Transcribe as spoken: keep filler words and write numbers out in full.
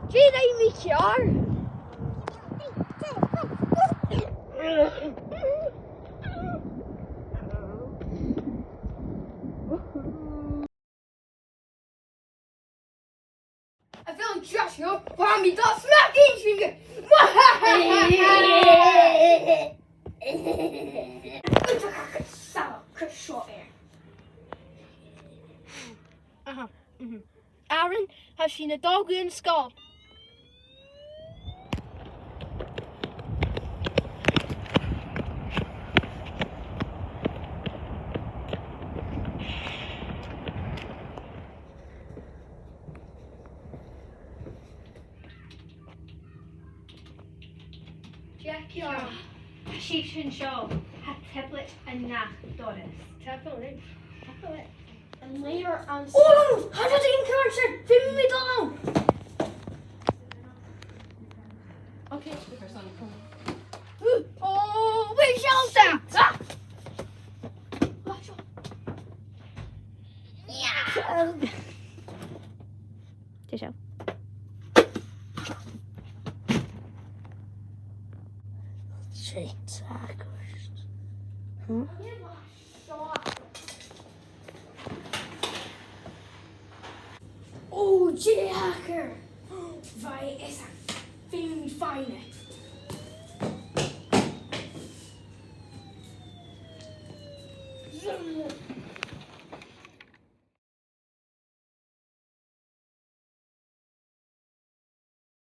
Dè rinn mi ceàrr? A bheil an t-seasamh, bha mi dol a smaoineachadh sin. Aha, mhm. Aaron, tha sinn a' dol gu an sgoil. Jack, yeah. Tha sibhse an seo. Tha tablet a-nochd, Doras. Tablet. Tablet. An leabhar an... Oh, tha iad a' tighinn, Carson! Feumaidh mi dol ann! Okay. Oh, wait, shout that! Ah! Watch out. Yeah! Dè seo? Sé tacairt. Hm? Ò, dè thachair? Bha e, is e, feumaidh mi faighinn e.